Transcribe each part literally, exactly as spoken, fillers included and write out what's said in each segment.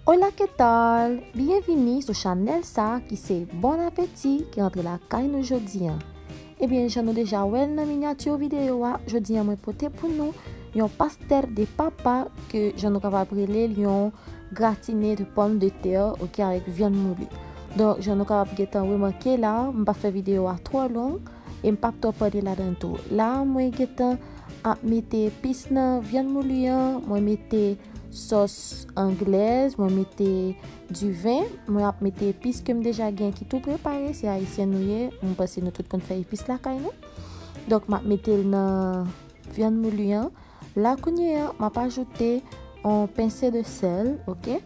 Hola, ¿qué tal? Byenvini sou chanèl sa ki se Bon Apeti ki rantre lakay nou jodi a. Ebyen, jan nou deja wè l nan minyati videyo a, jodi a mwen pote pou nou yon pastel de papa ke jan nou kapab rele l yon gratine de pomme de terre, oke, avèk vyann mouli. Donk, jan nou kapab gentan remake la, m pa fè videyo a twò long e m p ap twò pale ladan tou. La, mwen gentan ap mete epis nan vyann mouli an, mwen mete sòs anglèz, mwen mete diven, mwen ap mete epis ke m deja gen ki tou prepare, se ayisyen nou ye, mwen panse nou tout konn fè epis lakay nou. Donk, m ap mete l nan vyann mouli an. La, kounye a, m ap ajoute yon pense de sèl, oke?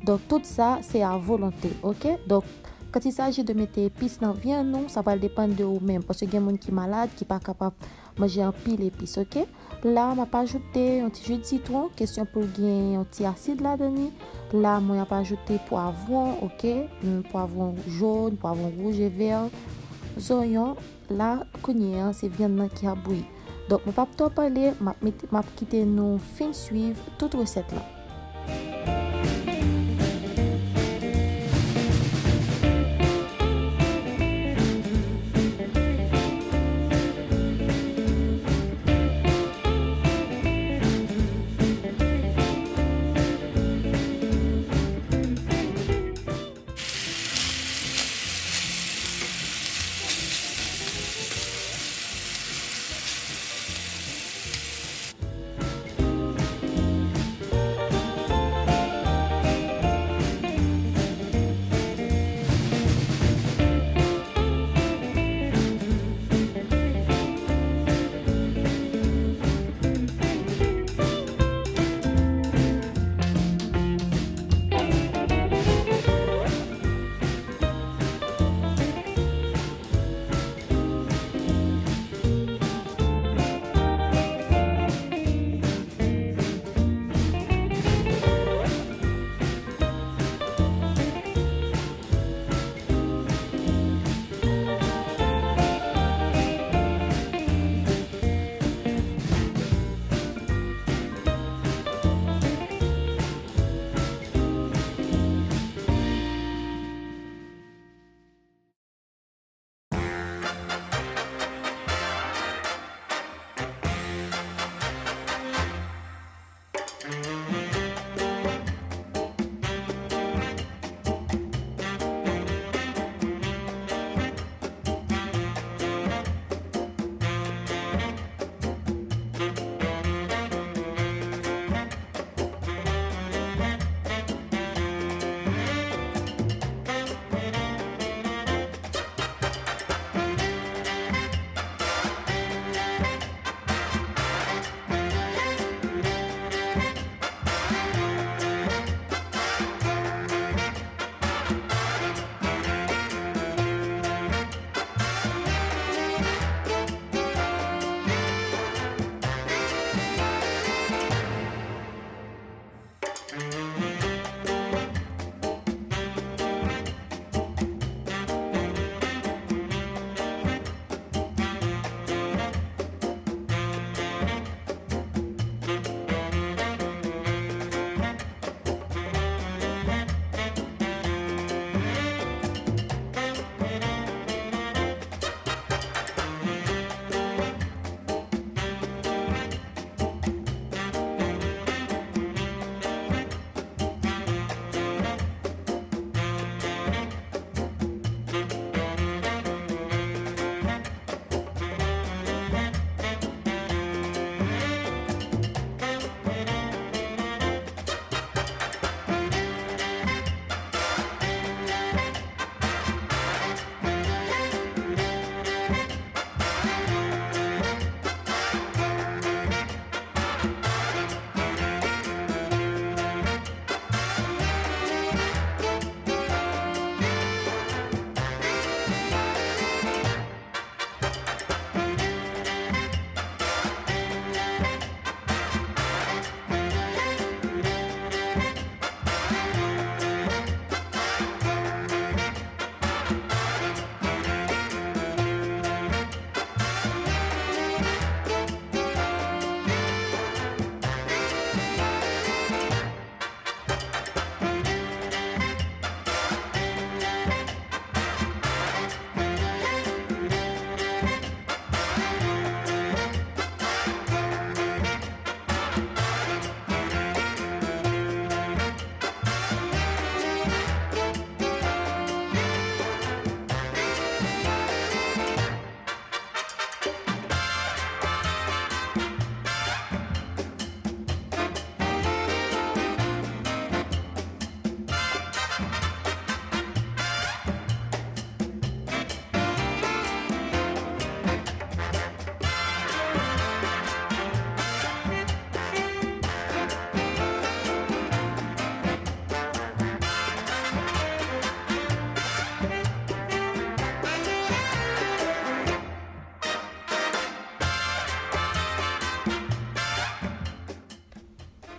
Donk, tout sa, se a volonte, oke? Donk, quand il s'agit de mete epis nan vyann ou, sa pral depann de ou menm, paske gen moun ki malad, ki pa kapab manje anpil epis, oke? La, m ap ajoute yon ti ji de sitwon, kesyon pou l gen yon ti asid ladan li. La, mwen ap ajoute pwavwon, oke? Mm, pwavwon jòn, pwavwon wouj e vè, zonyon. La, kounye a, se vyann nan ki ap bouyi. Donk, mwen p ap twò pale, m ap mete, m ap kite nou fin swiv tout resèt la.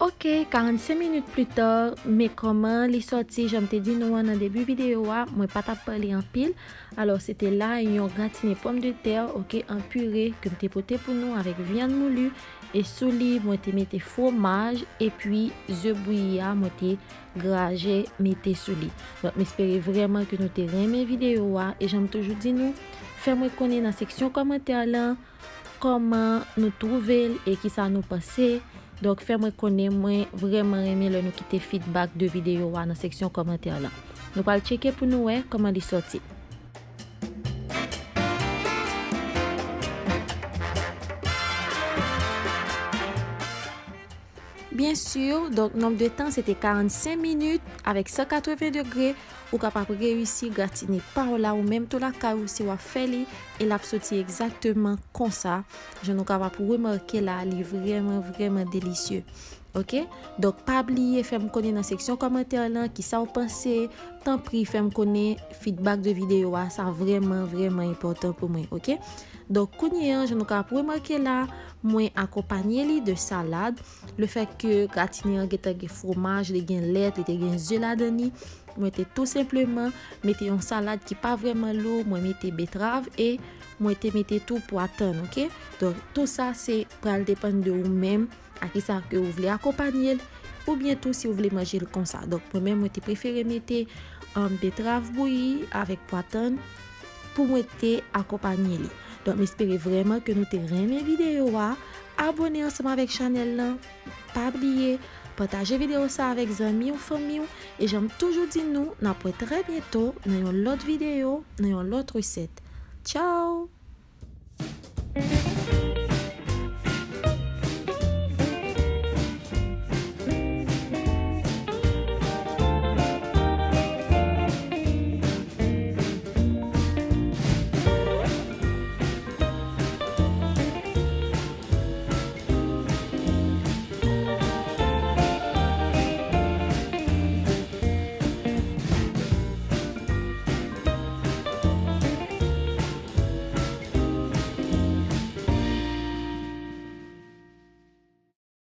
Ok, karannsenk minit pli ta, men kòman li sòti, jan m te di nou an nan debi videyo a, mwen pa t ap pale anpil. Alò, se te la yon gratinen pòmdetè, ok, an pire ke m te pote pou nou avèk vyann mouli. E sou li, mwen te mete fwomaj, epi ze bouyi a, mwen te graje mete sou li. Donk, m espere vrèman ke nou te renmen videyo a. E jan m toujou di nou, fè mwen konnen nan seksyon kòmantè lan kòman nou twouve l e kisa nou panse. Donk, fè mwen konnen, mwen vrèman renmen lè nou kite feedback de videyo a nan seksyon kòmantè lan. Nou pral tcheke pou nou wè kòman li sòti. Byen si, donk, nonb de tan, se te karannsenk minit avèk san katreven degre. Ou kapab reyisi gratine pa w la, ou menm tou lakay ou si w ap fè li, e l ap soti egzakteman konsa. Jan nou kapab remake la, li vrèman, vrèman delisye. Ok? Donk, pa bliye fè m konnen nan seksyon kòmantè lan kisa w panse. Tanpri, fè m konnen feedback de videyo a, sa vrèman, vrèman enpòtan pou mwen, ok? Donk, kounye a, jan nou kapab remake la, mwen akonpanye li de salad. Le fèt ke gratinen an gentan gen fwomaj, li gen lèt, li te gen ze ladan li, mwen te tou senpleman mete yon salad ki pa vrèman lou, mwen mete betrav e mwen te mete tou pwa tann, ok? Donk, tou sa se pral depann de ou menm, a kisa ke ou vle akonpanye l, oubyen tou si ou vle manje l konsa. Donk, mwen menm, mwen te prefere mete, um, betrav bouyi avèk pwa tann pou mwen te akonpanye li. Donk, m espere vrèman ke nou te renmen videyo a. Abòne ansanm avèk chanèl lan. Pa bliye, pataje videyo sa avèk zanmi w, fanmi w. E jan m toujou di nou, n ap wè trè byento nan yon lòt videyo, nan yon lòt resèt. Tchao!